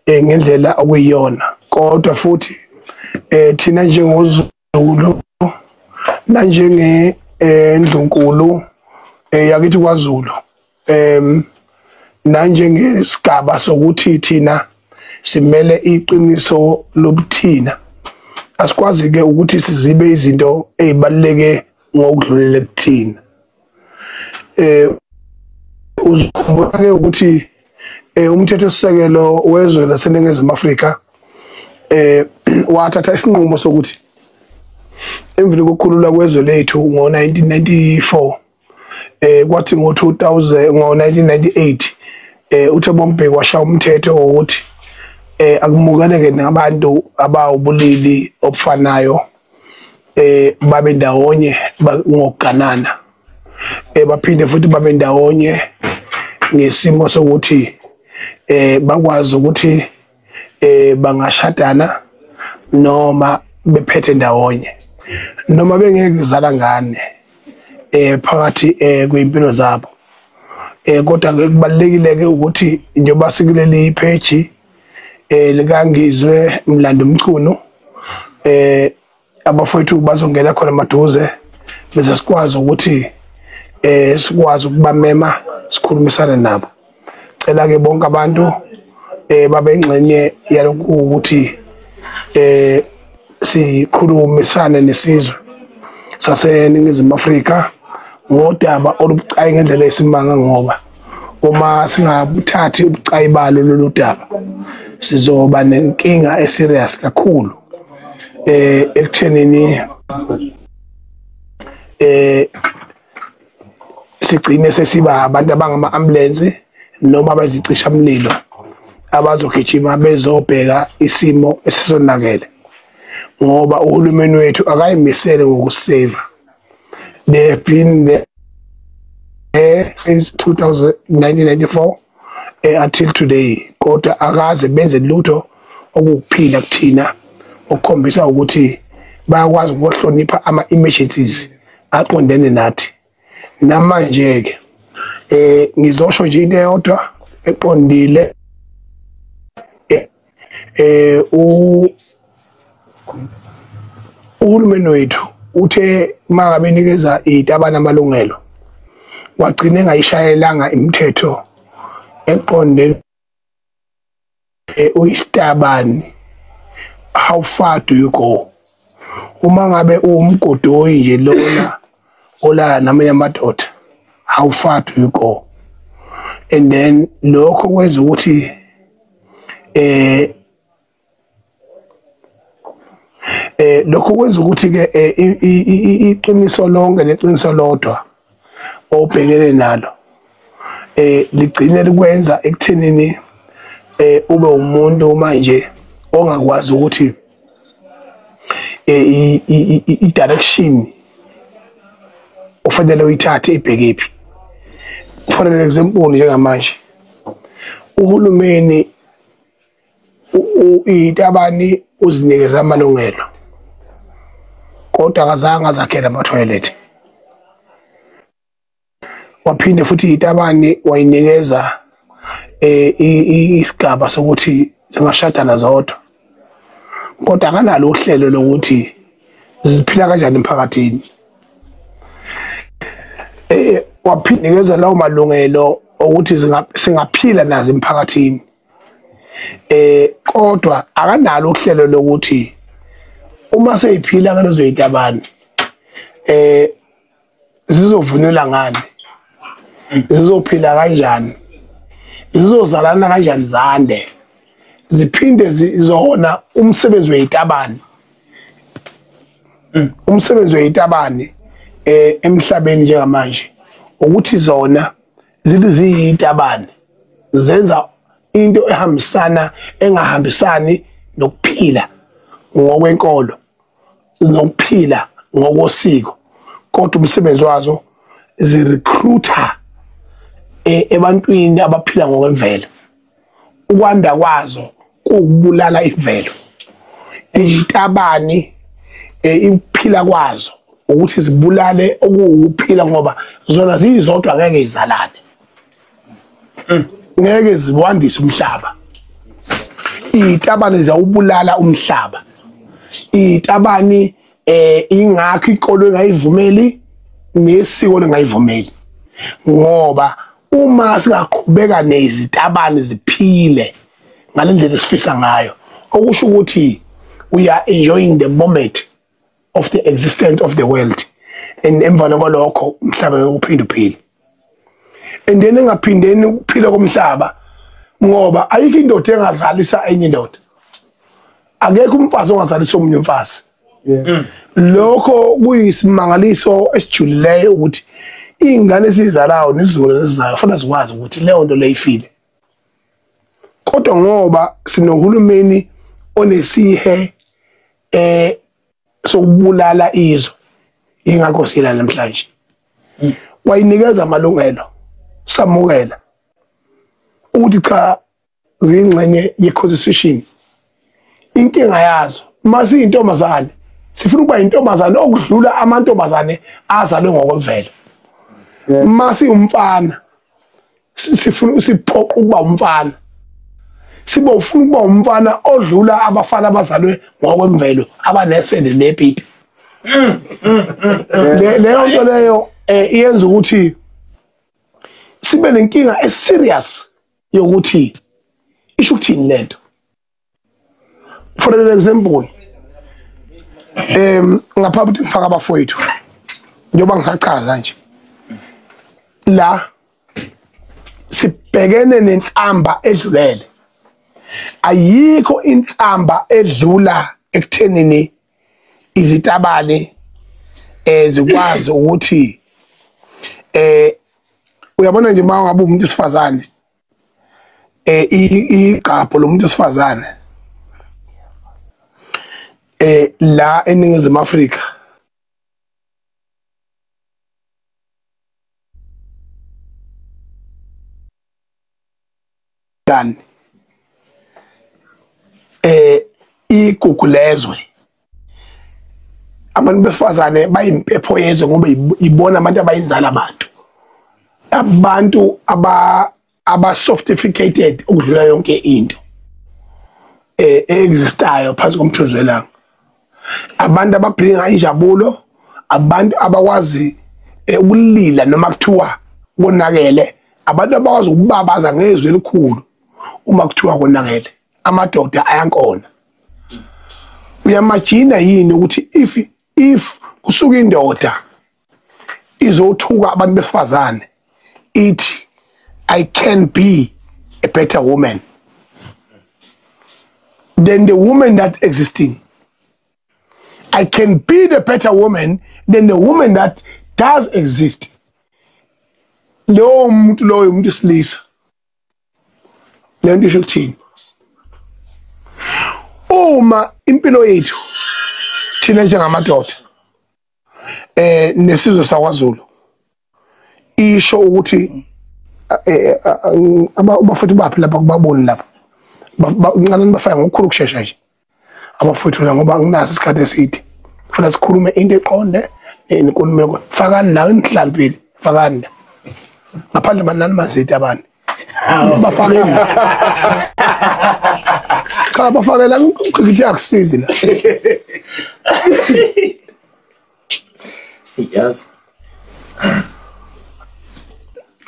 Ngendlela okuyiyona, kodwa futhi thina njengoZulu nanjenge endlunkulu yakithi kwaZulu, nanjengesigaba sokuthi thina simele iqiniso lobuthina, asikwazi ke ukuthi sizibe izinto ezibaluleke ngokudlulele kuthina. Uzikhumbula ke ukuthi umthetho sisekelo wezwe laseNingizimu Afrika wathatha isinqumo sokuthi emveni kokukhululwa kwezwe lethu ngo-1994, kwathi ngo-2000, ngo-1998, uThabo Mbeki washaya umthetho wokuthi akumukeleke nabantu abawubulili obufanayo babe ndawonye ngokuganana, baphinde futhi babe ndawonye ngesimo sokuthi bakwazi ukuthi bangashadana noma bephethe ndawonye noma bengeke kuzala ngane phakathi kwezimpilo zabo. Kodwa ke kubalulekile ke ukuthi njengoba sikuleli page likaNgizwe Mlando Mchunu, abafowethu bazongena khona maduze bese sikwazi ukuthi sikwazi ukubamema sikhulumisane nabo. Cela ke bonke abantu babe ingxenye yalokhu ukuthi sikhulumisane nesizwe saseNingizimu Afrika ngodaba olubucayi ngendlela esimanga, ngoba uma singabuthathi ubucayi balo lolu daba sizoba nenkinga eserious kakhulu ekuthenini sigcine sesiba abantu abangama ambulance noma abazicisha umlilo abazogijima bezobheka isimo esisonakele, ngoba uhulumeni wethu akayimisele ngokusave. They have been there since 1994 until today, kodwa akaze benze lutho okuphila kuthina okukhombisa ukuthi bayakwazi ukuhlonipha ama emergencies aqondene nathi. Namanje ke ngizosho nje into eyodwa eqondile, uhulumeni wethu uthe mangabe nikeza izitabane amalungelo wagcina engayishayelanga imithetho eqonde uyisitabani. How far do you go uma ngabe uwumgodoyi nje lona olala namanye amadoda? How far do you go? And then lokho kwenza ukuthi lokho kwenza ukuthi ke iqiniso lonke neqiniso lodwa obhekene nalo ligcine likwenza ekuthenini ube umuntu manje ongakwazi ukuthi i-direction ufanele uyithathe ibhekephi. For an example, njengamanje uhulumeni itabani uzinikeza amalungelo, kodwa akazange azakhele ama-toilet. Waphinde futhi itabani wayinikeza isigaba sokuthi zingashadana zodwa, kodwa akanalo uhlelo lokuthi ziphila kanjani emphakathini. Waphinikeza lawo malungelo ukuthi singaphila nazo emphakathini, kodwa akanalo uhlelo lokuthi uma seyiphila ngalezo zitabane zizovunula ngani, zizophila kanjani, zizozalana kanjani, zande ziphinde zizona umsebenzi wezitabane. Umsebenzi wezitabane emhlabeni njengamanje ukuthi zona ziyitabane zenza into ehambisana engahambisani nokuphila ngokwenkolo nokuphila ngokosiko, kodwa umsebenzi wazo zirecruiter ebantwini abaphila ngokwemvelo. Ukwanda kwazo kukubulala imvelo. Izitabani iphila kwazo ukuthi zibulale okuwukuphila, ngoba zona ziyizodwa ngeke izalane, ngeke ziwandise umhlaba. Izitabane ziyawubulala umhlaba. Izitabane ingakho ikolo engayivumeli nesiko lengayivumeli, ngoba uma singaqhubeka nezitabane ziphile ngalendlela esifisa ngayo, okusho ukuthi we are enjoying the moment of the existence of the world, and emva kwalokho umhlaba ngeke uphinde uphile. And then engaphindeni ukuphila komhlaba, ngoba ayikho indoda engazalisa enye indoda, akekho umfazi ongazalisa omunye umfazi. Lokho kuyisimangaliso esijulileyo ukuthi iy'ngane esizalayo nesizukulwane esizayo fanele zikwazi ukuthi leyo nto leyo ifile. Kodwa ngoba sinohulumeni onesihe sokubulala izwe, ingakho sila namhlanje. Wayinikeza amalungelo, samukela ukuthi cha ziyingxenye ye-constitution. Inkinga yazo masiyintombazane, sifuna ukuba intombazane okudlula amantombazane azalwe ngokwemvelo. Masiwumfana sifuna siphoqa ukuba umfana, sibe ufuna ukuba umfana odlula abafana abazalwe ngokwemvelo abanesende nepipi. Leyo nto leyo iyenza ukuthi sibe nenkinga eserious yokuthi isho ukuthini lento. For example, ngaphambi ukuthi ngifake abafowethu, njengoba ngisachaza nje la, sibhekene nenhlamba edlulele. Ayikho inhlamba edlula ekuthenini izitabane ezikwazi ukuthi uyabona nje uma ngabe umuntu wesifazane igqapho lomuntu wesifazane la eNingizimu Afrika dani igugu lezwe, abantu besifazane bayimpepho yezwe ngoba ibona abantu abayinzala abantu, abantu aba sophisticated ukudlula yonke into existayo phansi komthunzi welanga, abantu ababringa injabulo, abantu abakwazi ukulila noma kuthiwa konakele, abantu abakwazi ukubabaza ngezwi elikhulu uma kuthiwa konakele. Amadoda ayankona. Uyamagina yini ukuthi if kusuka indoda izothuka abantu besifazane ithi I can be a better woman than the woman that existing. I can be the better woman than the woman that does exist. Lowo muntu loyo umuntu wesilisa. Leyo nto isho ukuthini? Uma impilo yethu thina njengamadoda nesizwe sakwaZulu isho ukuthi abafowethu baphi lapha kubaboni lapha, ncanani bafake ngokukhulu ukushesha nje abafowethu la, ngoba anginaso isikhathi eside, kufanele sikhulume into eqonde nenkulumo. Fakani la nihlaliphile, fakani la ngaphandle manani maziti abantu bafakeni. Cha bafakela ngithi akusizi la. Yes.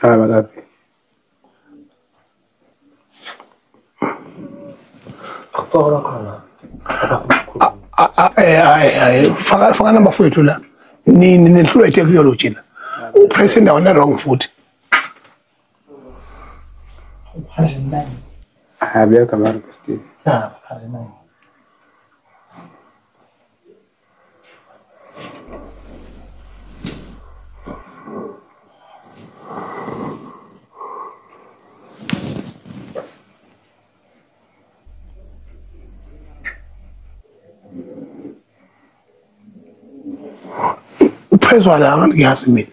Hayi balaphi. Akufaka khona. Faka faka nabafowethu la. Nini nehlulwe technology la. Upress endaweni wrong futhi. 109. Hayi kamara Steve. Na, 109. Uphezwa la ngiyazi mina.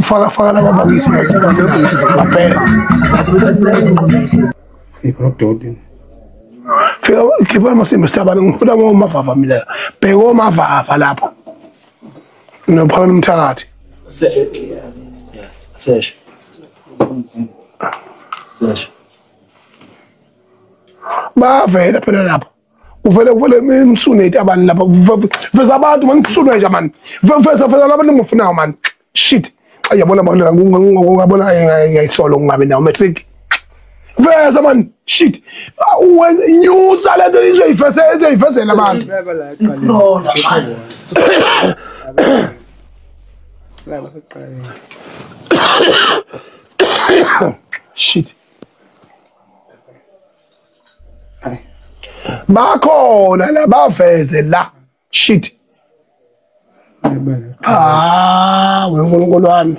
Faka faka laba bakithi ngapela. Khipha udoti. Fika khipha amasimba sitabane ngifuna omavava mina. Bheka omavava lapho. Nophakela umthakathi. Sesh. Sesh. Bavela phela lapho. Uvele kuvele imsune itabani lapha. Veza abantu mangisunwe nje man. Veza labantu ngifunayo man. Shit. Ayabona manje ngabona ngiyayithola ungabe nawo matric. Veza man. Shit. Unyusa lento izoyifezela abantu. Shit. Bakhona la baveze la. Shit. Ah, weNkulunkulu wami.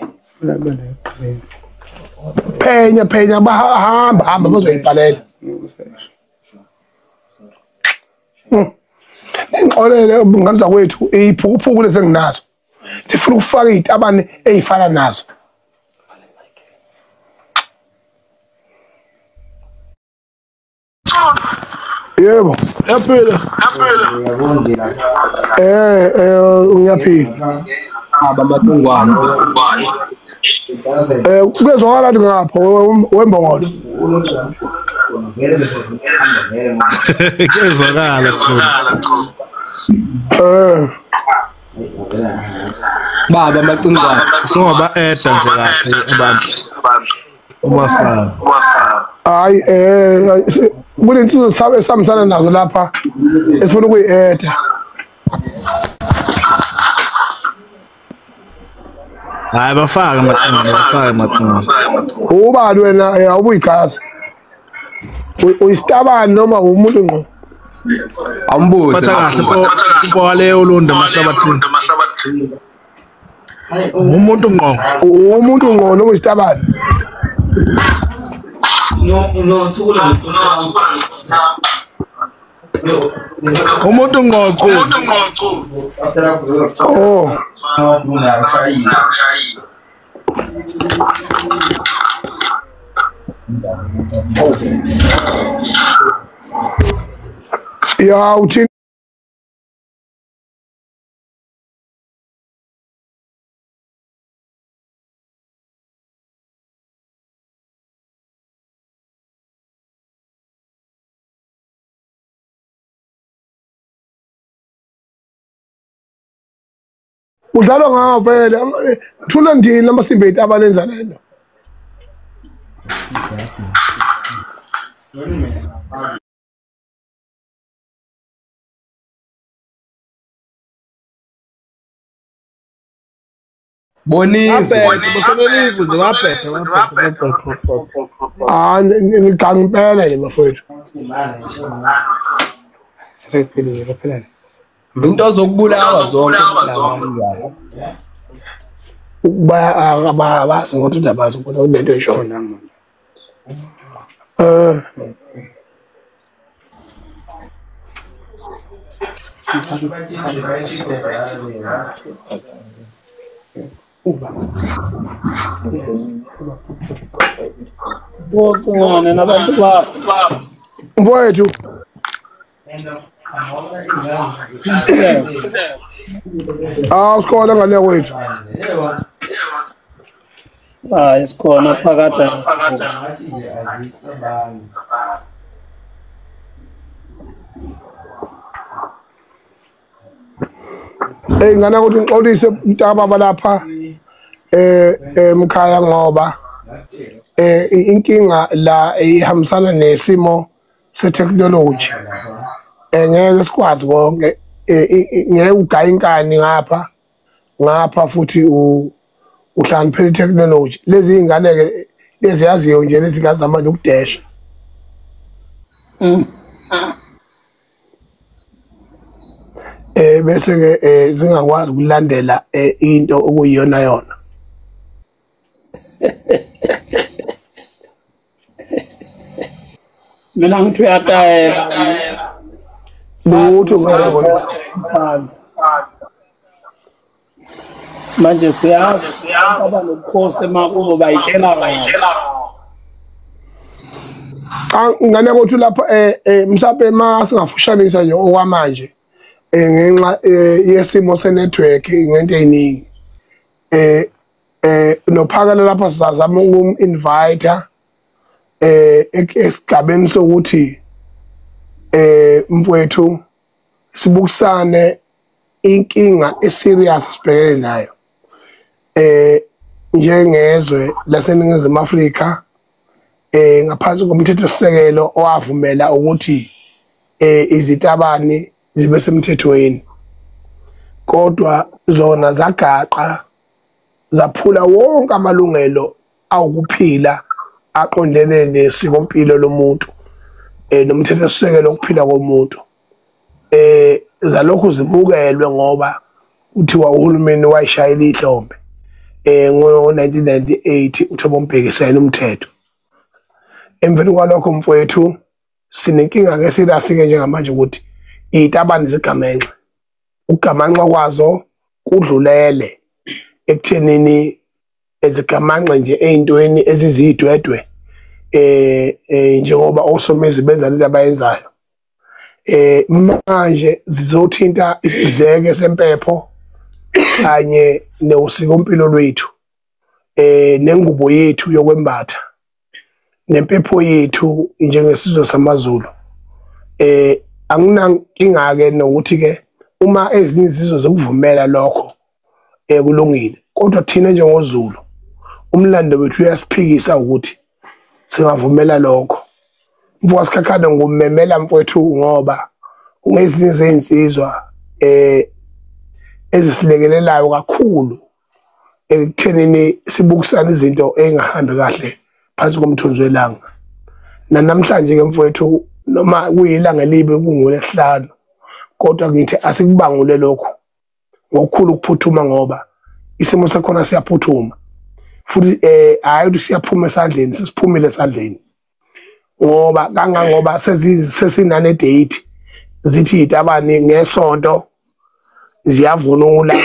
Phenya phenya bahamba hamba bazoyibhalela. Ngixolele ngane zakwethu iphukuphuku lezi enginazo. Ndifuna ukufaka izitabane ezifana nazo. Yebo, yaphila. Ngiyaphila. Abamatungwane. Kuyezwakala ngapha wembongolo. Kuyezwakala Baba Macingwane. Singaba eda nje kahle abantu. Umafana. Hayi kunensizwe esihambisana nazo lapha esifuna ukuyi-eda. Hayi bafaka Macingwane, bafaka Macingwane. Ubani wena awubuyigazi? Uyisitabani noma umuntu ngqo? Ambuze. Batha kahle for leyo Ulundi Mahlabathini. Umuntu ngqo. Umuntu ngqo noma uyisitabani? Umuntu ngqo. Oh. Ya uthini? Udlalwa ngawo vele thula ndini amasimba ethu abalenza lento. Bonizwe, bosonelizwe nje wabhethe. Ah, ngiganga impela nje bafowethu. Sekuphelile phela. Into zokubulawa zonke. Ba abazi ngokuthi abazi ukubona kunento eshoyo. Bocingwane nabantu bakho. Mfowethu. Ah, sikhona ngale kwethu. Hayi sikhona phakathi. Hey ngana ukuthi ngixolise mntakababa lapha mkhaya ngoba inkinga la ihambisana nesimo se-technology. Ngeke sikwazi konke ngeke ugaye inkani ngapha ngapha futhi uhlakaniphele i-technology. Lezi ingane ke leziyaziyo nje lezi manje ukudesha. Bese ke zingakwazi ukulandela into okuyiyona yona. Mina ngithi uyatayela. Lutho ngeke. Manje siyazi aba nobukhosi emakubo bayitshela ngayo. Ngane kodwa lapha mhlawumbe masingafushanisa nje okwamanje ngenxa yesimo se-network ngento eyiningi noPhakela lapha sizazama ukum-invite esigabeni sokuthi mfowethu sibukisane inkinga eserious sibhekene nayo njengezwe laseNingizimu Afrika ngaphansi komthethosisekelo owavumela ukuthi izitabani zibe semthethweni, kodwa zona zagaqa zaphula wonke amalungelo awukuphila aqondene nesikompilo lomuntu nomthethosisekelo wokuphila komuntu. Zalokhu zimukelwe ngoba kuthiwa uhulumeni wayishayela ihlombe ngo-1998 uThabo Mbeki esayina umthetho. Emveni kwalokho mfowethu sinenkinga ke serious-ke njengamanje ukuthi izitabane zigamenxe, ukugamanxa kwazo kudlulele ekuthenini ezigamanxe nje ey'ntweni ezizidwedwe njengoba osomezi benza lento abayenzayo. Manje zizothinta isidleke sempepho kanye nosikompilo lwethu nengubo yethu yokwembatha nempepho yethu njengesizwe samaZulu. Anginankinga-ke nokuthi-ke uma ezinye izizwe zokuvumela lokho kulungile, kodwa thina njengoZulu umlando wethu uyasiphikisa ukuthi singavumela lokho. Mfoka Sikhakhane ngumemela mfowethu ngoba ungezinye zezinsizwa ezisilekelelayo kakhulu ekuthenini sibukisane izinto engahambi kahle phansi komthunzi welanga. Namhlanje ke mfowethu noma kuyilanga elibi kungoLwesihlanu, kodwa ngithi asikubangule lokho ngokukhulu ukuphuthuma ngoba isimo sakhona siyaphuthuma futhi hayi ukuthi siyaphuma esandleni, sesiphumile esandleni ngoba kangangoba sesinane date zithi itabani ngesonto ziyavunula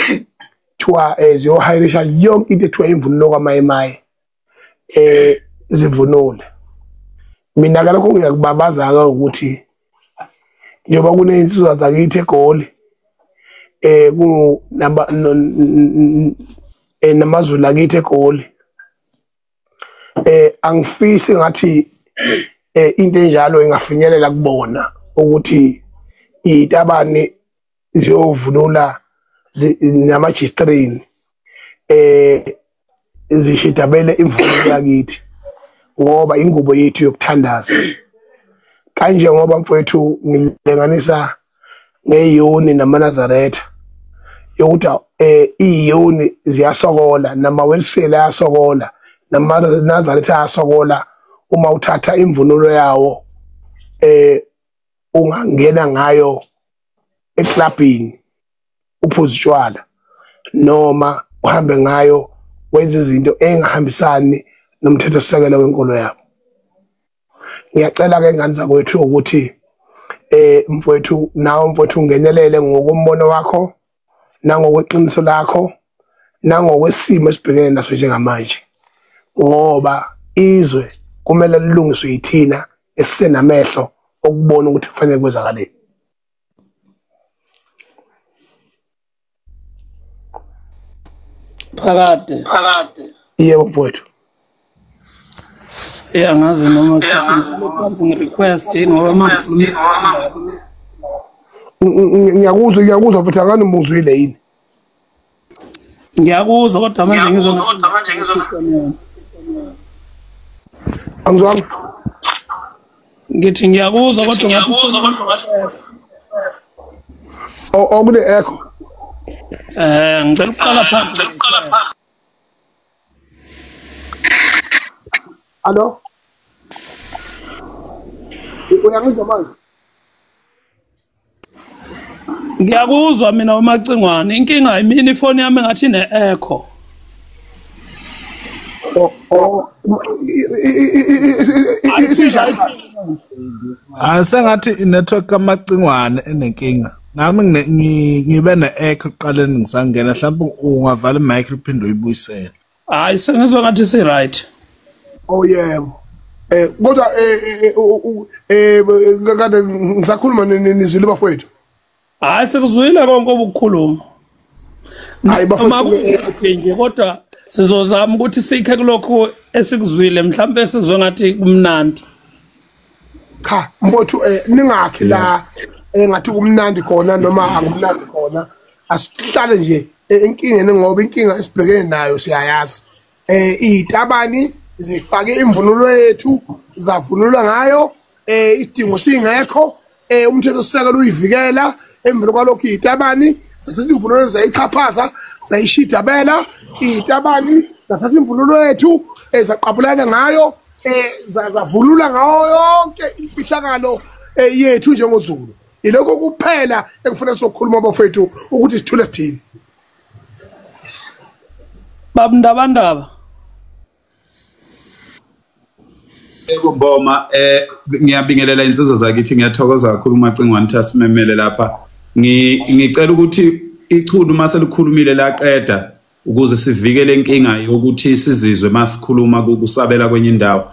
kuthiwa ziyohayirisha yonke into ethiwa imvunulo kwaMayimayi zivunule. Mina ke lokho ngiyakubabaza-ke ukuthi njengoba kuney'nsizwa zakithi eGoli namaZulu akithi eGoli angifisi ngathi into enjalo ingafinyelela kubona ukuthi itabani ziyovunula namajistrini zishidabele imvunulo yakithi ngoba ingubo yethu yokuthandaza. Kanje ngoba mfowethu ngilinganisa ngeyoni namaNazaretha yokuthi iyoni ziyasokola namaWelisela ayasokola namaNazaretha ayasokola uma uthatha imvunulo yawo ungangena ngayo eklabhini uphuze utshwala noma uhambe ngayo wenze izinto engahambisani nomthethosisekelo wenkolo yabo. Ngiyacela ke ngane zakwethu ukuthi mfowethu nawe mfowethu ungenelele ngokombono wakho nangokweqiniso lakho nangokwesimo esibhekene naso njengamanje, ngoba izwe kumele lilungiswe yithina esisenamehlo okubona ukuthi kufanele kwenzakaleni. Phakade. Yebo mfowethu. Angazi noma ngi-request yini ngoba manje ngiyakuzwa futhi anganimuzwile yini? Ngiyakuzwa kodwa manje ngizwa angizwanga. Ngithi ngiyakuzwa kodwa ngathi okune echo. Ngicela ukuqala phansi. Alo? Uyangizwa manje? Ngiyakuzwa mina uMacingwane. Inkinga yimini ifoni yami ngathi ine-echo. Sengathi i-network kaMacingwane enenkinga. Nami ngibe ne-echo ekuqaleni ngisangena, mhlawumbe ungavala i-mic uphinde uyibuyisele. Hayi sengizwa ngathi si-right. Oh yebo. Kodwa kade ngisakhuluma nizwile bafowethu. Hayi sikuzwile konke obukhuluma. Hayi bafowethu nje kodwa sizozama ukuthi sikhe kulokho esikuzwile mhlawumbe sizwe ngathi kumnandi. Cha mfowethu ningakhi la engathi kumnandi khona noma akumnandi khona, asihlale nje enkingeni ngoba inkinga esibhekene nayo siyayazi. Izitabani zifake imvunulo yethu zavunulwa ngayo, isidingo singekho, umthetho sisekelo uyivikela. Emveni kwalokho izitabani zathatha imvunulo zayichaphaza zayishidabela, izitabani zathatha imvunulo yethu ezaqabulana ngayo, zavunula ngayo yonke imfihlakalo yethu njengoZulu. Ilokho kuphela engifuna sokukhuluma bafethu ukuthi sithule sithini. Baba Ndabandaba. Yebo Mboma, ngiyabingelela insizwa zakithi, ngiyathokoza kakhulu uMacingwane ukuthi asimemele lapha. Ngicela ukuthi ichunu mase likhulumile laqeda ukuze sivikele inkinga yokuthi sizizwe masikhuluma kusabela kwenye indawo.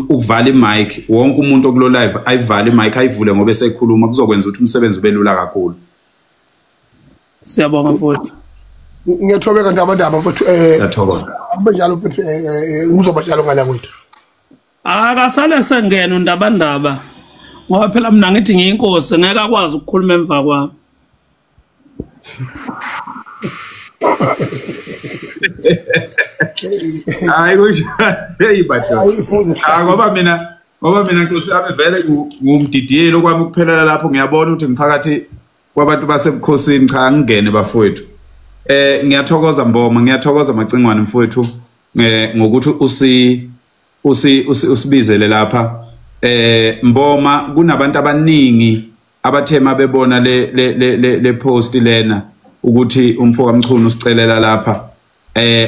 Uvala imic, wonke umuntu okulo live ayivale imic ayivule ngoba esekhuluma, kuzokwenza ukuthi umsebenzi ube lula kakhulu. Siyabonga mfowethu. Ngiyathobeka Ndabandaba mfowethu. Ngiyathokoza. Kunjalo mfowethu, kuzoba njalo ngala kwethu. Akasale sengena uNdabandaba ngoba phela mina ngithi ngiyinkosi ngeke akwazi ukukhuluma emva kwami. Hayi kusho hey badoda. Ngoba mina nkosi yami vele ngumdidiyeli okwami ukuphelela lapho, ngiyabona ukuthi ngiphakathi kwabantu basebukhosini. Cha ngingene bafowethu. Ngiyathokoza Mboma, ngiyathokoza Macingwane mfowethu ngokuthi usibizele lapha. Mboma, kunabantu abaningi abathema bebona le post lena ukuthi umfo kaMchunu usicelela lapha.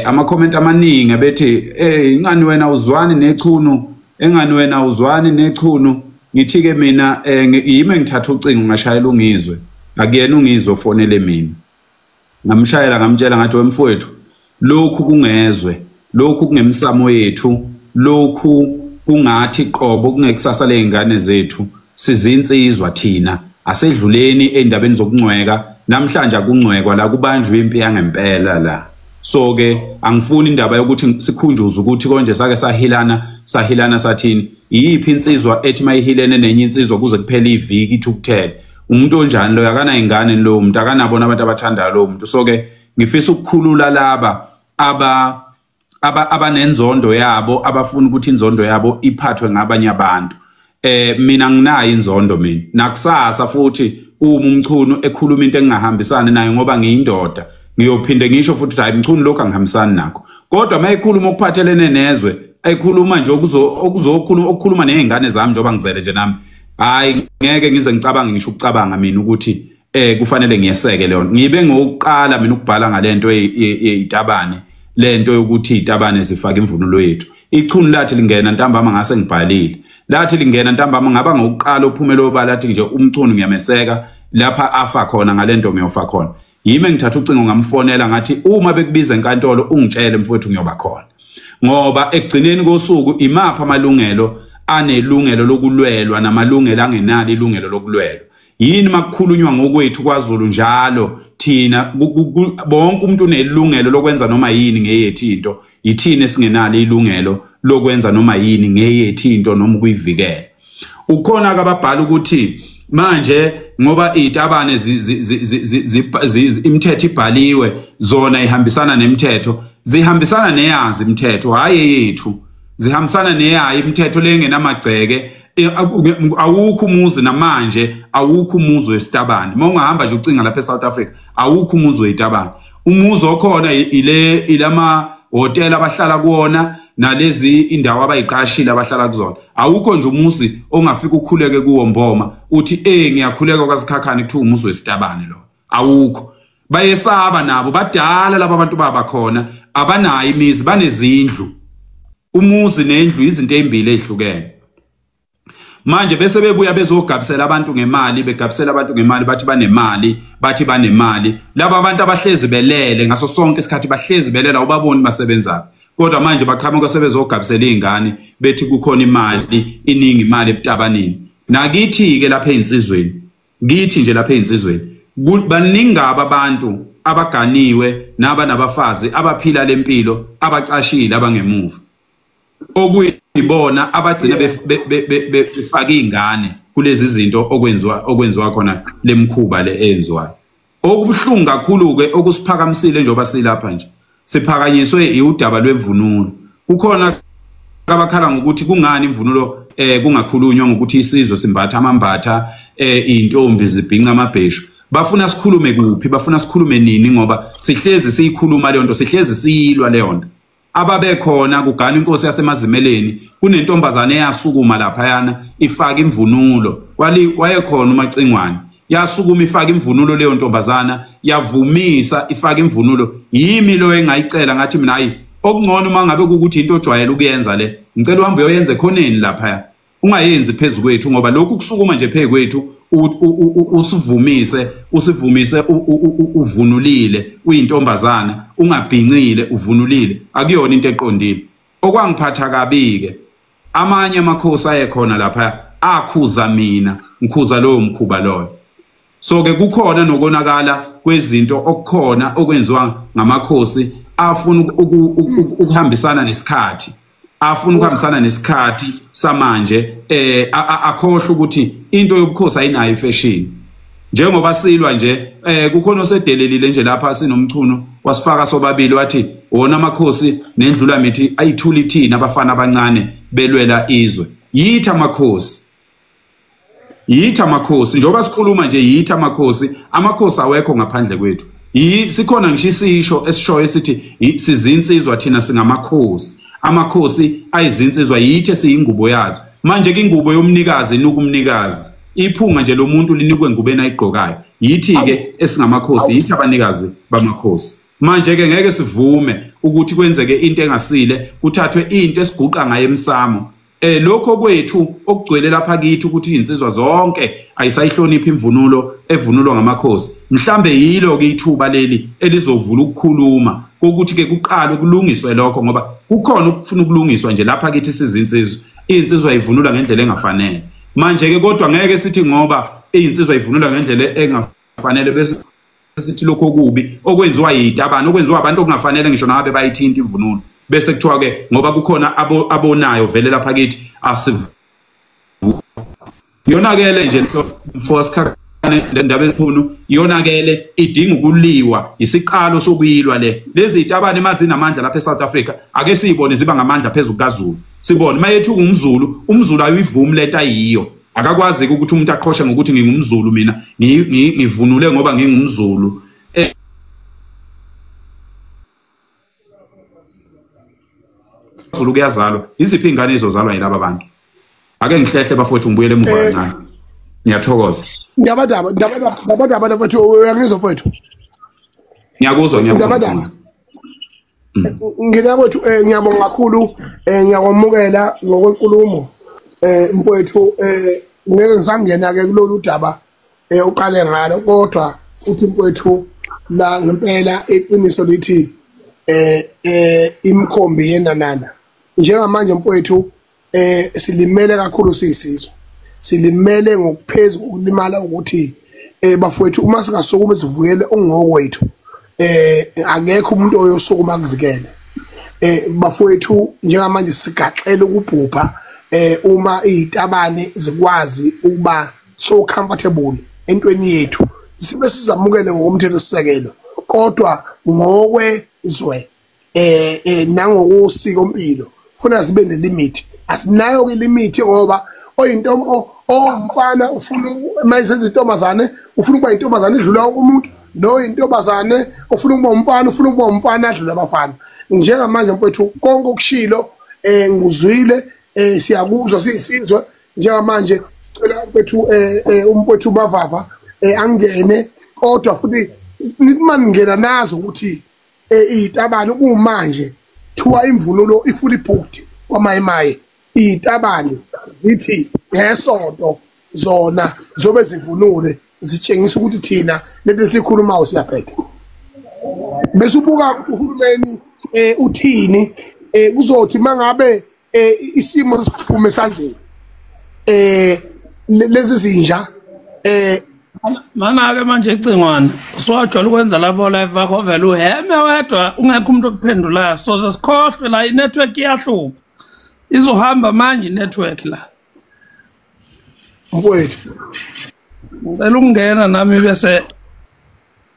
Ama comment amaningi abethi ingani wena uzwani nechunu, engani wena uzwani nechunu. Ngithi ke mina yimi ngithatha ucingo ngashayela ungizwe, akuyena ungizwe ofonele mina. Ngamshayela ngamtshela ngathi wemfowethu lokhu kungezwe, lokhu kungemsamo yethu, lokhu kungathi qobo kungekusasa lezingane zethu, sizinsizwa thina, asedluleni endabeni zokuncweka. Namhlanje akuncwekwa la, kubanjwe impi yangempela la. So ke angifuni indaba yokuthi sikhunjuze ukuthi konje sake sahilana sathini. Iyiphi insizwa ethi mayihilene nenye insizwa kuze kuphele iviki ithukuthele? Umuntu onjani lo? Akana ingane lo muntu, akanabona abantu abathandayo lo muntu. So ke ngifisa ukukhulula laba abanenzondo yabo, abafuna ukuthi inzondo yabo iphathwe ngabanye abantu. Mina nginayo inzondo mina. Nakusasa futhi uma uMchunu ekhuluma into engingahambisani nayo ngoba ngiyindoda, ngiyophinde ngisho futhi hayi Mchunu lokho angihambisani nakho. Kodwa mayekhuluma okuphathelene nezwe, ekhuluma nje okuzokhuluma okukhuluma nezingane zami njengoba ngizele nje nami, hayi ngeke ngize ngicabange ngisho ukucabanga mina ukuthi kufanele ngiyeseke leyo. Ngibe ngokuqala mina ukubhala ngalento yezitabane, lento yokuthi izitabane zifaka imvunulo yethu. Ichunu lathi lingena ntambama ngase ngibhalile, lathi lingena ntambama ngaba ngokuqala ophumela obala lathi nje uMchunu ngiyameseka lapha afa khona ngalento ngiyofa khona. Yimi ngithatha ucingo ngamfonela ngathi uma bekubiza enkantolo ungitshele mfowethu ngiyoba khona. Ngoba ekugcineni kosuku imapha amalungelo anelungelo lokulwelwa namalungelo angenalo ilungelo lokulwelwa. Yini makukhulunywa ngokwethu kwaZulu njalo thina bonke umuntu unelungelo lokwenza noma yini ngeyethu into, yithina esingenalo ilungelo lokwenza noma yini ngeyethu into noma ukuyivikela. Ukhona ababhala ukuthi manje ngoba izitabane imithetho ibhaliwe zona ihambisana nemithetho, zihambisana neyazi imithetho, hayi eyethu, zihambisana neyayo imithetho lengenamagceke. Awukho umuzi namanje, awukho umuzi wesitabane. Mawungahamba nje ucinga lapha eSouth Africa, awukho umuzi wezitabane. Umuzi okhona ile ilama hotel abahlala kuwona nalezi indawo abayiqashile abahlala kuzona. Awukho nje umuzi ongafika ukhuleke kuwo Mboma uthi ngiyakhuleka kwaSikhakhane kuthiwa umuzi wesitabane lo. Awukho. Bayesaba nabo, badala laba abantu baba khona, abanayo imizi, banezindlu. Umuzi nendlu izinto ezimbili ezihlukene. Manje bese bebuya bezogabisela abantu ngemali, begabisela abantu ngemali, bathi banemali, bathi banemali. Laba abantu abahlezi belele ngaso sonke isikhathi, bahlezi belela, ubaboni basebenzayo. Kodwa manje baqhamuka sebezogabisela izingane bethi kukhona imali iningi, imali ebutabaneni. Nakithi ke lapha einsizweni, kithi nje lapha einsizweni baningi abantu abaganiwe nabanabafazi abaphila lempilo, abacashile abangemuva, okuyibona abagcina befaka izingane kulezi zinto okwenziwa khona lemkhuba le eyenziwayo. Okubuhlungu kakhulu ke okusiphakamisile njengoba silapha nje, siphakanyiswe udaba lwemvunulo. Kukhona abakhala ngokuthi kungani imvunulo kungakhulunywa ngokuthi isizwe simbatha amambatha, intombi zibhinca amabheshu. Bafuna sikhulume kuphi? Bafuna sikhulume nini? Ngoba sihlezi siyikhuluma leyo nto, sihlezi siyilwa leyo nto. Ababekhona kugana inkosi yasemazimeleni, kunentombazane eyasukuma laphayana ifaka imvunulo, wayekhona uMacingwane, yasukuma ifaka imvunulo leyo ntombazana, yavumisa ifaka imvunulo. Yimi lo engayicela ngathi mina hayi, okungcono uma ngabe kukuthi into ojwayele ukuyenza le, ngicela uhambe uyoyenza ekhoneni laphaya, ungayenzi phezu kwethu, ngoba lokhu kusukuma nje phezu kwethu usivumise uvunulile, uyintombazana, ungabhincile, uvunulile, akuyona into eqondile. Okwangiphatha kabi ke, amanye amakhosi ayekhona lapha akhuza mina, ngikhuza lowo mkhuba loyo. So ke kukhona nokonakala kwezinto okukhona okwenziwa ngamakhosi afuna ukuhambisana nesikhathi, afuna ukuhambisana nesikhathi samanje, akhohlwa ukuthi into yobukhosi ayinayo ifashion. Njengoba silwa nje, kukhona osedelelile nje lapha sinoMchunu, wasifaka sobabili wathi wona amakhosi nendlula mithi ayithuli thina abafana abancane belwela izwe. Yithi amakhosi, yithi amakhosi, njengoba sikhuluma nje yithi amakhosi, amakhosi awekho ngaphandle kwethu. Sikhona ngisho isisho esishoyo esithi sizinsizwa thina singamakhosi, amakhosi ayizinsizwa, yithi esiyingubo yazo. Manje ke ingubo yomnikazi inuka umnikazi, iphunga nje lomuntu linikwe engubeni ayigqokayo. Yithi ke esingamakhosi, yithi abanikazi bamakhosi. Manje ke ngeke sivume ukuthi kwenzeke into engasile, kuthathwe into esiguqa ngayo emsamo. Lokho kwethu okugcwele lapha kithi ukuthi izinsizwa zonke ayisayihloniphi imvunulo evunulwa ngamakhosi. Mhlambe yilo ke ithuba leli elizovula ukukhuluma ukuthi ke kuqalwe kulungiswe lokho, ngoba kukhona ukufuna ukulungiswa nje lapha kithi sizinsizwa. Izinsizwa ivunulwa ngendlela engafanele. Manje ke kodwa ngeke sithi ngoba izinsizwa ivunulwa ngendlela engafanele bese sithi lokho okubi okwenziwa yitabani, okwenziwa abantu okungafanele ngisho nabe bayithinta imvunulo, bese kuthiwa ke ngoba kukhona abonayo vele lapha kithi asivu. Yonakele nje mfosikhakhane ndaba ezikhulu, yonakele, idinga ukuliwa, isiqalo sokuyilwa le. Lezi zitabane mazinamandla lapha eSouth Africa, ake siyibone ziba ngamandla phezulu kaZulu. Sibone mayethu umZulu, umZulu ayivumi lento ayiyo. Akakwazi ukuthi umuntu aqhoshe ngokuthi ngingumZulu mina, ngivunule ngoba ngingumZulu. Zulu kuyazalwa, iziphi ingane ezozalwa yilaba bantu? Ake ngihlehle bafowethu ngibuyele emuva kancane. Ngiyathokoza. Ndabadaba, ndabadaba bafowethu, uyangizwa mfowethu? Ngiyakuzwa, ngiyakuzwa. Ndabadaba. Ngina kwethu ngiyabonga kakhulu, ngiyakwamukela ngokwenkulumo. Mfowethu, ngeke ngisangena ke kulolu daba uqale ngalo, kodwa futhi mfowethu la ngempela iqiniso lithi imkhombi yenanana. Njengamanje mfowethu silimele kakhulu siyisizwe, silimele ngokuphezulu ukulimala ukuthi bafowethu uma singasukuma sivukele ongokwethu, akekho umuntu oyosukuma akuvikele. Bafowethu njengamanje sigaxela ukubhubha uma izitabane zikwazi ukuba so comfortable entweni yethu, sibe sizamukele ngokomthetho sisekelo, kodwa ngokwezwe nangokosiko impilo funa sibe nelimit. Asinayo ke limit ngoba oyintombo omfana ufuna mayisenza intombazane, ufuna ukuba intombazane idlula umuntu, no intombazane ufuna ukuba umfana, ufuna ukuba umfana adlula abafana. Njengamanje mfowethu konke okushilo nguzwile, siyakuzwa siyisizwe. Njengamanje sicela mfowethu umfowethu Mavava angene, kodwa futhi nithi maningena nazo ukuthi izitabane kumanje thiwa imvunulo ifully booked kwamayimayi, izitabane zithi ngesonto zona zobe zivunule zitshengisa ukuthi thina lento esikhulumayo siyaphetha. Bese ubuka uhulumeni uthini Kuzothi mangabe isimo siphume esandleni lezi zinja mana ke manje icingwane usuwajwayele ukwenza lapho live bakho vele uheme wedwa ungekho umuntu okuphendulayo, soze sikhohlwe la i-network iyahlupha, izohamba manje i-network la. Mfowethu ngicela ukungena nami bese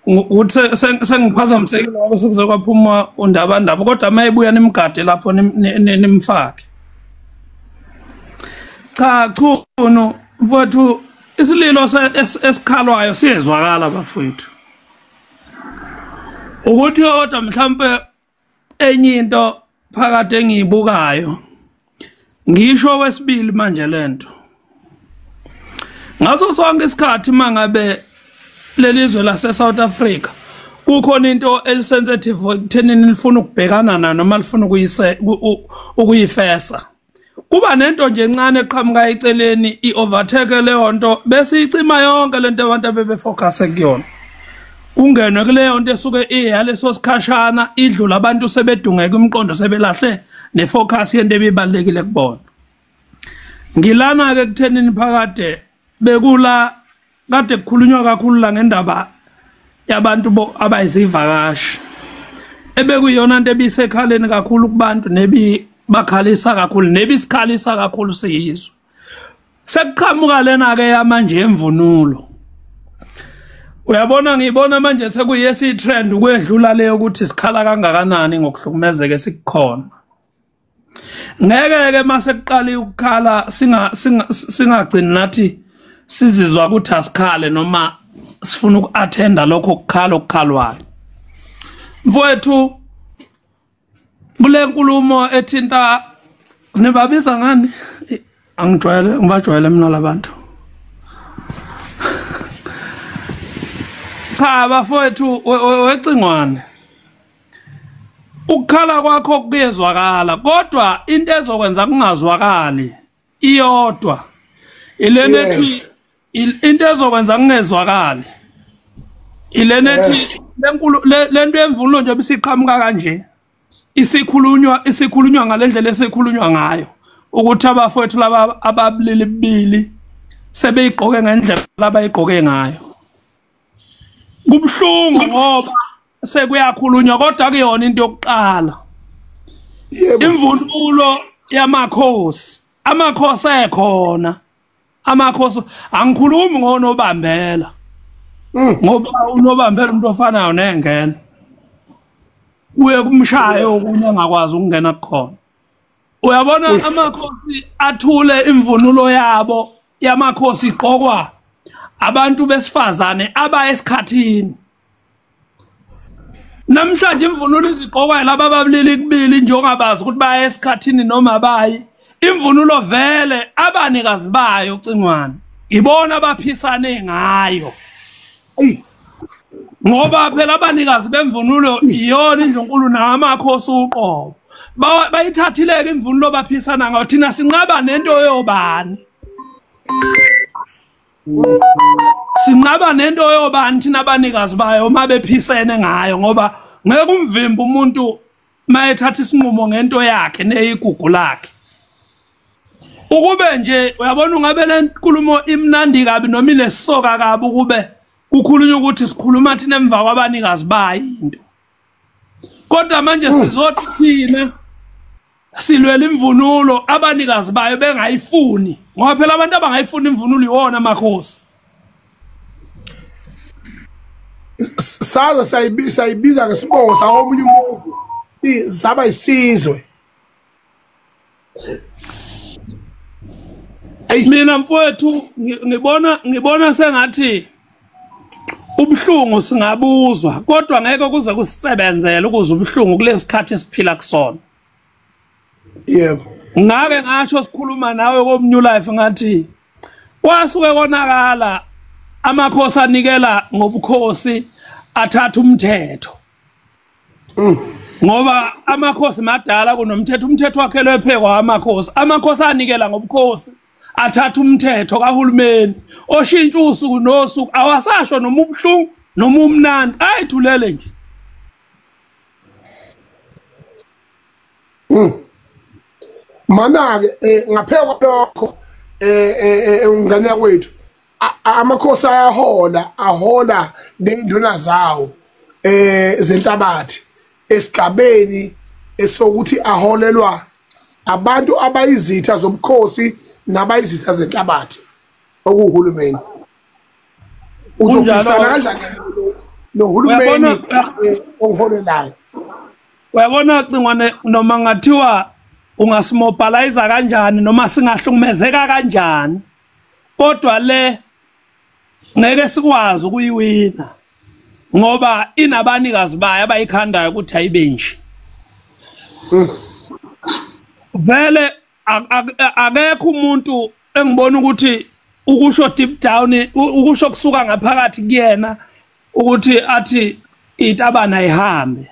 uthi sengiphazamisekile ngoba sekuze kwaphuma undabandaba, kodwa mayebuya nimgade lapho nimfake. Cha Chunu mfowethu, isililo esikhalwayo siyezwakala bafowethu, ukuthi kodwa mhlambe enye into phakathi engiyibukayo ngisho wesibili manje lento, ngaso sonke isikhathi mangabe lelizwe lase South Africa kukhona into elisensitive ekuthenini lifuna ukubhekana nayo noma lifuna ukuyifesa, kuba nento nje encane eqhamuka eceleni i-overtake leyo nto bese icima yonke lento abantu abebefocus kuyona, kungenwe kuleyo nto esuke iyaleso sikhashana idlula abantu sebedungeka umqondo sebelahle nefocus yento ebibalekile kubona. Ngilana ke ekuthenini phakade bekula kade kukhulunywa kakhulu la ngendaba yabantu abayizivakashi ebekuyiyona nto ebisekhaleni kakhulu kubantu nebi bakhalisa kakhulu nebisikhalisa kakhulu siyizwe. Sekuqhamuka lena ke yamanje emvunulo, uyabona ngibona manje sekuyesi trend ukwedlula leyo ukuthi sikhala kangakanani ngokuhlukumezeka esikukhona. Ngeke ke mase kuqala ukukhala singagcini nathi sizizwa ukuthi asikhale noma sifuna uku-attenda lokho kukhala okukhalwayo. Mfowethu kule nkulumo ethinta nibabiza ngani, angijwayele ngibajwayele mina labantu. Cha bafowethu wecingwane, ukukhala kwakho kuyezwakala, kodwa into ezokwenza kungazwakali iyodwa ilena ethi into ezokwenza kungezwakali ilena ethi lenkulu lento yemvunulo nje bisiqhamuka kanje isikhulunywa ngalendlela esikhulunywa ngayo, ukuthi abafowethu laba ababulili bibili sebeyigqoke ngendlela abayigqoke ngayo. Kubuhlungu ngoba sekuyakhulunywa, kodwa kuyona into yokuqala. Imvunulo yamakhosi, amakhosi ekhona, amakhosi angikhulumi ngonobambela ngoba unobambela umuntu ofanayo nengena kuye kumshayo okunye engakwazi ukungena kukhona. Uyabona amakhosi athule imvunulo yabo yamakhosi igqokwa abantu besifazane aba esikhathini. Namhlanje imvunulo izigqokwa laba ababulili kubili njengobazi ukuthi baya esikhathini noma bayi, imvunulo vele abanikazi bayo cingwane ibona abaphisane ngayo. Ngoba phela abanikazi bemvunulo iyona indlunkulu namakhosi uqobo bayithathile ke imvunulo baphisana ngayo, thina sinqaba nento yobani, sinqaba nento yobani thina abanikazi bayo mabephisene ngayo, ngoba ngeke umvimbe umuntu mayethatha isinqumo ngento yakhe neyigugu lakhe. Ukube nje uyabona ungabe le nkulumo imnandi kabi noma inesoka kabi ukube kukhulunywa ukuthi sikhuluma thina emva kwabanikazi bayo into, kodwa manje sizothi thina silwela imvunulo abanikazi bayo bengayifuni, ngoba phela abantu abangayifuni imvunulo iwona amakhosi. Saza sayibiza ngesibongo sawomunye umuzi saba isizwe. Mina mfowethu ngibona sengathi ubuhlungu singabuzwa, kodwa ngeke kuze kusebenzele ukuze ubuhlungu kulesikhathi esiphila kusona. Yebo, ngake ngasho sikhuluma nawe koMnew Life ngathi kwasuke konakala amakhosi anikela ngobukhosi athatha umthetho, ngoba amakhosi madala kunomthetho, umthetho wakhe lwephekwa amakhosi, amakhosi anikela ngobukhosi athatha umthetho kahulumeni oshintsha usuku nosuku, awasasho noma ubuhlungu noma umnandi, ayithulele nje. Mana ke ngapheka kwalokho ngane yakwethu amakhosi ayahola ahola nenduna zawo zenhlabathi esigabeni esokuthi aholelwa abantu abayizitha zobukhosi nabayizitha zenhlabathi okuhulumeni. Uzophikisana kanjani nohulumeni oholelayo? Uyabona Cingwane, noma ngathiwa ungasimobilize kanjani noma singahlukumezeka kanjani, kodwa le ngeke sikwazi ukuyiwina ngoba inabanikazi bayo abayikhandayo ukuthi ayibe nje. Vele akekho umuntu engibona ukuthi ukusho deep down, ukusho kusuka ngaphakathi kuyena ukuthi athi itabana ayihambe.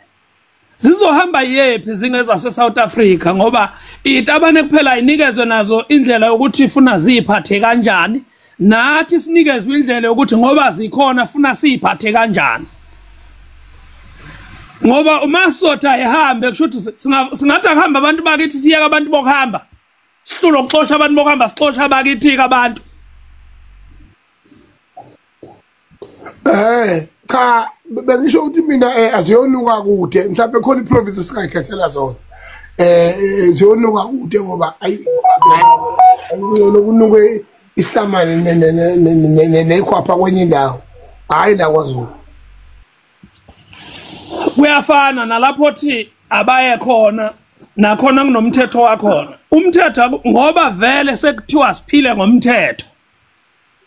Zizohamba yephi zingeza South Africa, ngoba itabane kuphela inikezwe nazo indlela yokuthi ifuna ziphathe kanjani, nathi sinikezwe indlela yokuthi ngoba zikhona funa siphathe kanjani. Ngoba uma sotha ihambe kusho ukuthi singathi akuhamba abantu bakithi, siyeka abantu bokuhamba, sihlule ukuxosha abantu bokuhamba, sixosha abakithi ke abantu. Cha bengisho ukuthi mina aziyonuka kude, mhlawumbe khona iprovince singayikhethela zona. Ziyonuka kude ngoba ayi ngcono kunuke islamane nekhwapha kwenye indawo, hayi la kwaZulu. Kuyafana nalapho thi abaye khona, nakhona kunomthetho wakhona. Umthetho ngoba vele sekuthiwa siphile ngomthetho,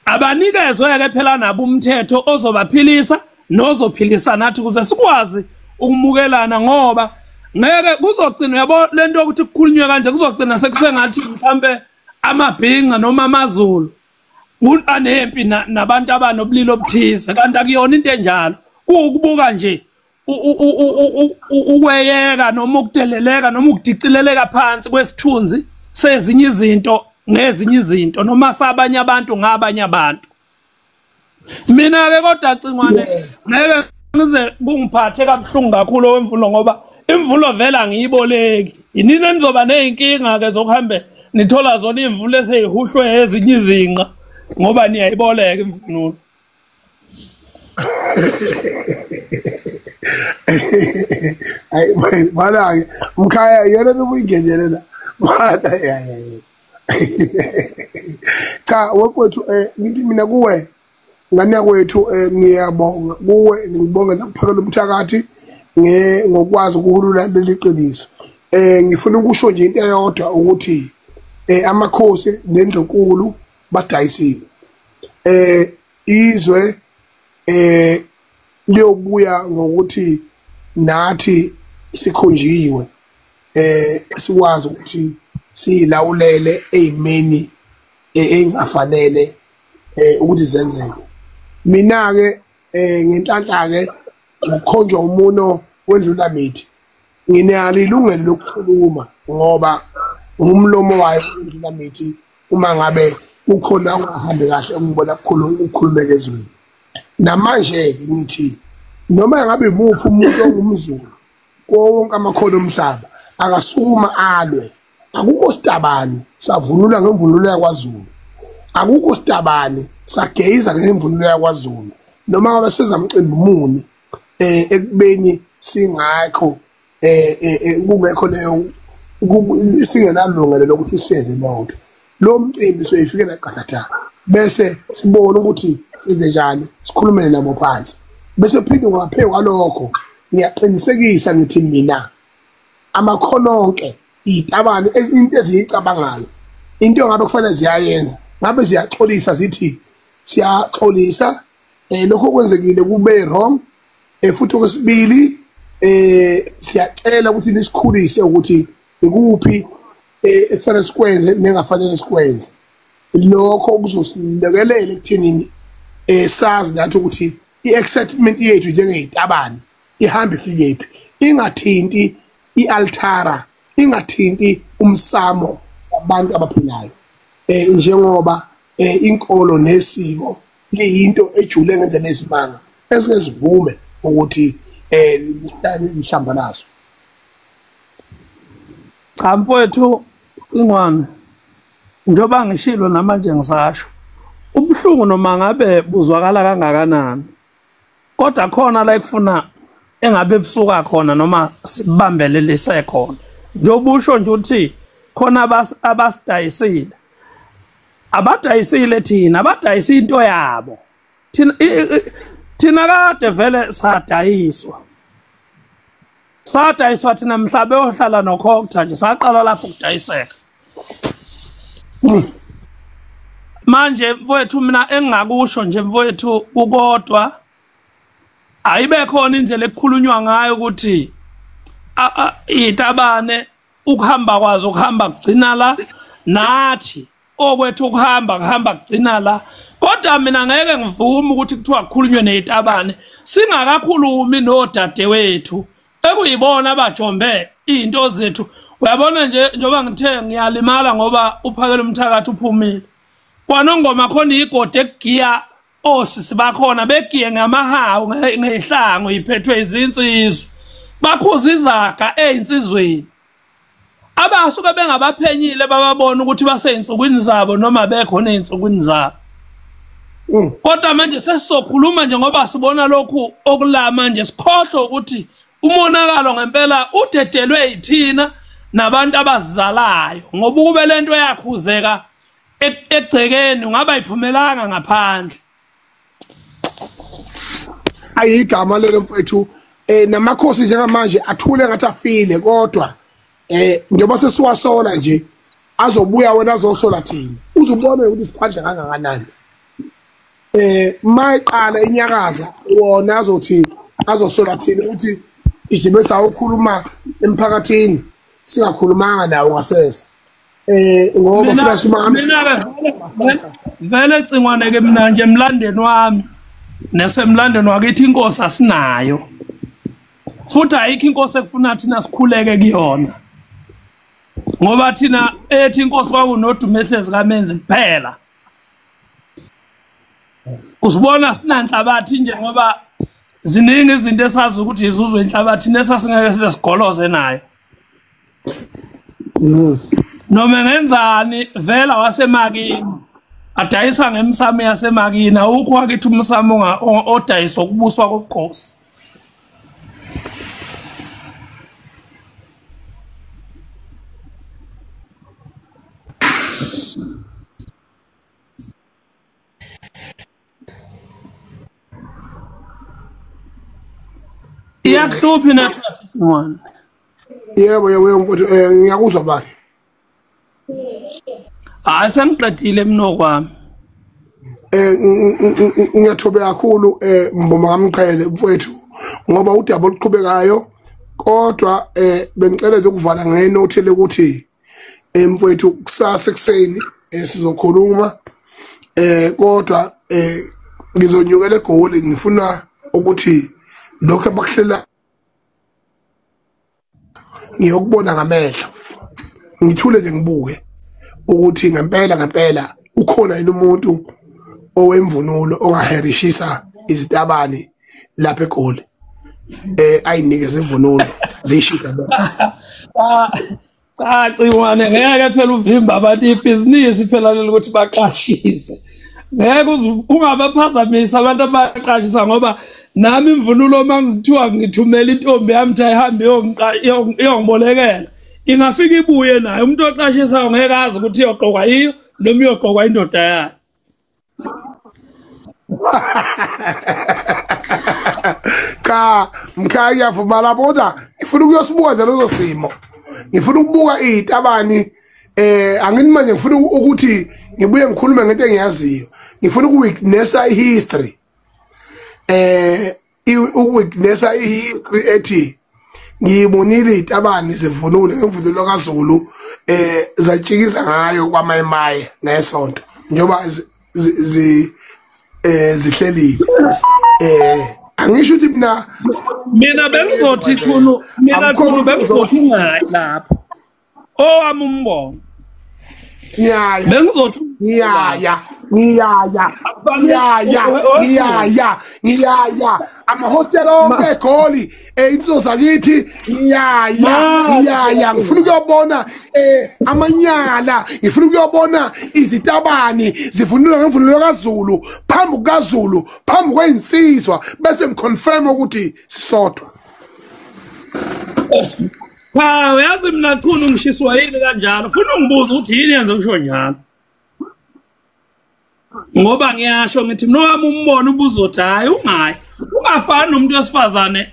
abanikezwe ke phela nabo umthetho ozobaphilisa nozophilisa nathi ukuze sikwazi ukumukelana, ngoba ngeke kuzogcina, yabo lento yokuthi kukhulunywe kanje kuzogcina sekusengathi mhlambe amabhinca noma amaZulu anempi nabantu abanobulili obuthize, kanti akuyona into enjalo. Kuwukubuka nje ukweyeka noma ukudeleleka noma ukudicileleka phansi kwesithunzi sezinye izinto ngezinye izinto noma sabanye abantu ngabanye abantu. Mina ke kodwa Cingwane ngeke ngize kungiphathe kabuhlungu kakhulu wemvulo, ngoba imvulo vela ngiyiboleki. Inini nizoba nezinkinga ke zokuhambe nithola zona imvulo eseyihuhlwe ezinye izinqa ngoba niyayiboleka imvunulo. Ayi bala mkhaya yena ubuyingenelela bala ya. Cha wethu ngithi mina kuwe ngane yakwethu ngiyabonga kuwe, ngibonge nakuphakela umthakathi ngokwazi ukuhulula leli qiniso. Ngifuna ukusho nje into eyodwa ukuthi amakhosi nendlunkulu badayisile. Izwe liyobuya ngokuthi nathi sikhonjiwe sikwazi ukuthi silawulele ezimeni engafanele ukuthi zenzeke. Mina ke ngenhlanhla ke ngokukhonjwa umuno wendlula mithi, nginalo ilungelo lokukhuluma ngoba umlomo wayo wendlula mithi uma ngabe kukhona ongahambi kahle ngibona kukhulumeka ezweni. Namanje ke ngithi noma ngabe imuphi umuntu ongumZulu wonke amakhono omhlaba akasukuma alwe. Akukho sitabani savunula ngemvunulo yakwaZulu, akukho sitabani sageyiza ngemvunulo yakwaZulu, noma ngabe sezamcimbi muni ekubeni singakho kungekho leyo singenalungelo lokuthi siyenze leyo nto. Lo mcimbi soyifikela qathatha bese sibone ukuthi senze njani, sikhulumele nabo phansi, bese phinde ngaphezu kwalokho ngiyaqinisekisa ngithi mina amakhono onke itabane into eziyicabangayo into ngabe kufanele ziyayenza ngabe ziyaxolisa, zithi siyaxolisa lokho kwenzekile kube wrong, futhi okwesibili siyacela ukuthi nisikhulise ukuthi ikuphi ekufanele sikwenze nengafanele sikwenze. Lokho kuzosilekelela ekuthenini sazi nathi ukuthi i-excitement yethu njengezitabane ihamba ifike phi, ingathinti i-altara, ingathinti umsamo wabantu abaphilayo, njengoba inkolo nesiko liyinto ejule ngendlela esimanga esingesivume ukuthi lihlambalazo. Cha mfowethu ingwane, njengoba ngishilo namanje ngisasho, ubuhlungu noma ngabe buzwakala kangakanani, kodwa khona la ekufuna engabe busuka khona noma sibambelelise khona. Njengoba usho nje uthi khona abasidayisile, abadayisile thina, abadayisa into yabo. Thina kade vele sadayiswa. Sadayiswa thina mhla beyohlala noCogta nje, saqala lapho ukudayiseka. Manje mfowethu mina engingakusho nje mfowethu kukodwa, ayibe khona indlela ekukhulunywa ngayo ukuthi itabane ukuhamba kwazo ukuhamba kugcina la, nathi okwethu ukuhamba kuhamba kugcina la. Kodwa mina ngeke ngivume ukuthi kuthiwa kukhulunywe nezitabane singakakhulumi nodadewethu ekuyibona abajombe izinto zethu. Uyabona nje njengoba ngithe ngiyalimala ngoba uphakela umthakathi uphumile kwanongoma, khona igodi ekugiya osisi bakhona begiye ngamahawu ngehlangu iphethwe izinsizwa, bakhuza izaga ezinsizweni abasuke bengabaphenyile bababona ukuthi baseyinsukwini zabo noma bekhona eyinsukwini zabo. Kodwa manje sesizokhuluma nje ngoba sibona lokhu okula manje, sikhohlwe ukuthi umonakalo ngempela udedelwe yithina nabantu abazizalayo, ngoba ukube lento yakhuzeka egcekeni ungaba iphumelanga ngaphandle. Ayigama lelo mfethu, namakhosi njengamanje athule ngathi afile, kodwa njengoba sesiwasola nje azobuya wena azosola thina, uzubone ukuthi siphandle kangakanani. Mayiqala inyakaza wona azothi azosola thina ukuthi ijibe sawukhuluma emphakathini singakhulumanga nawo ngasese. Ngoba funa simanga vele cingwane ke mina nje emlandeni wami nesemlandeni wakithi inkosi asinayo, futhi ayikho inkosi ekufuna thina sikhuleke kuyona, ngoba thina ethi inkosi kwakunodumehlezi kaMenzi kuphela. Usibona sinanhlabathi nje ngoba ziningi izinto esazi ukuthi izuzwe inhlabathi nesasingeke size sigoloze nayo. Noma ngenzani vela wasemakini adayisa ngemsamo yasemakini, awukho wakithi umsamo odayisa ukubuswa kobukhosi. Iyakuhluphi na one? Yebo yebo mfowethu, ngiyakuzwa bani. Hayi sengiqedile mina okwami. Ngiyathobeka kakhulu Mboma kaMqhele mfowethu, ngoba udaba oluqhubekayo, kodwa bengicela nje ukuvala ngenothi lokuthi mfowethu kusasa ekuseni sizokhuluma, kodwa ngizonyukela eGoli, ngifuna ukuthi lokho abakuhlela ngiyokubona ngamehlo, ngithule nje ngibuke ukuthi ngempela ngempela ukhona yini umuntu owemvunulo ongaherishisa izitabane lapha eGoli, ayinikeze imvunulo zishika. Cha Cingwane, ngeke phela uvimba abantu ibhizinisi phela leli ukuthi baqashise. Ngeke ungabaphazamisa abantu abaqashisa, ngoba nami imvunulo uma ngithiwa ngithumela intombi yami ukuthi ayihambe iyongibolekela, ingafika ibuye nayo. Umuntu oqashisayo ngeke azi ukuthi iyogqokwa yiyo noma iyogqokwa indoda yayo. Cha mkhaya ngiyavuma lapho, kodwa ngifuna ukuyosibuka nje leso simo. Ngifuna ukubuka izitabani, angini manje ngifuna ukuthi ngibuye ngikhulume ngento engiyaziyo. Ngifuna ukuwitnessa ihistory. Ukuwitnessa ihistory ethi ngiyibonile izitabani zivunule ngemvunulo kaZulu, zatshikiza ngayo kwaMayimaye ngesonto njengoba zihlelile. Angisho ukuthi mina bengizothi khulu, mina khulu bengizothi ungayi lapho owami umbono. Ngiyaya bengizothi ngiyaya ngiyaya ngiyaya ngiyaya ngiyaya amahostela onke eGoli Insizwa zakithi, ngiyaya ngifuna ukuyobona amanyala, ngifuna ukuyobona izitabani zivunulwa ngemvunulo kaZulu phambi kukaZulu, phambi kwezinsizwa, bese ngiconfirm ukuthi sisodwa. Cha, uyazi mina Chunu ngishiswa yini kanjalo, funa ungibuza ukuthi yini yenze usho njalo, ngoba ngiyasho ngithi mina wami umbono ubuzothi hayi ungayi, ungafani nomuntu wesifazane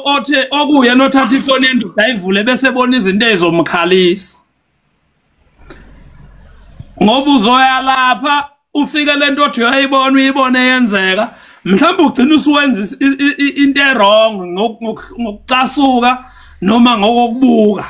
othe okuyena othatha ifoni yendoda ayivule bese ebona izinto ezomkhalisa, ngoba uzoya lapha ufike lento othi uyayibona uyibone yenzeka, mhlawumbe ugcina usuwenza into e-wrong ngokucasuka noma ngokokubuka.